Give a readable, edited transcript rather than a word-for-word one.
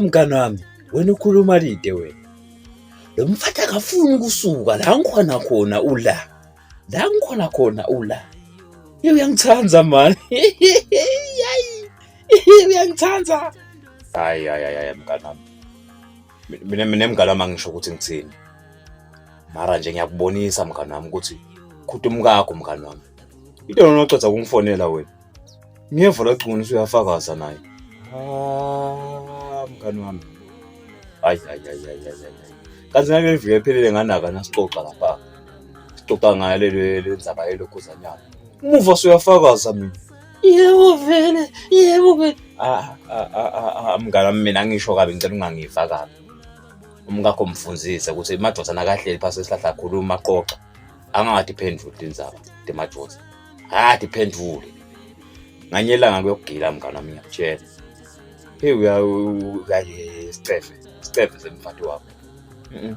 Mngani wami, wena ukhuluma lide wena. Lo mfana akafuni ukusuka la ngikhona khona ula. La ngikhona khona ula. Hey, uyangithanda man. Hayi. Uyangithanda. Hayi hayi hayi mngani wami. Mina mngani wami angisho ukuthi ngithini. Mara nje ngiyakubonisa mngani wami ukuthi khuta umkakho mngani wami. Into lona oqeda ukungifonela wena. Ngiyeva la cingweni usuyafakaza naye. Ah, mngani wami. Hayi hayi hayi hayi hayi. Kanti ngake iviki ephelile nganaka nasixoxa lapha. Sixoxa ngayo lelo lenzaba yelokhuzanyana. Umuva usuyafakaza mina. Yebo vele, yebo vele. Ah, ah, ah, ah, mngani wami mina ngisho kabi ngicela ungangiva kabi. Umkakho mfundzise ukuthi madoda nakahleli phasi esihlahla akhuluma axoxa. Angathi phendule tindzaba temadoda. Hathi phendule. Nganye ilanga kuyokugila mngani wami ngiyakutshela. Hey uya uya isicefe, isicefe semfati wakho. Mhm.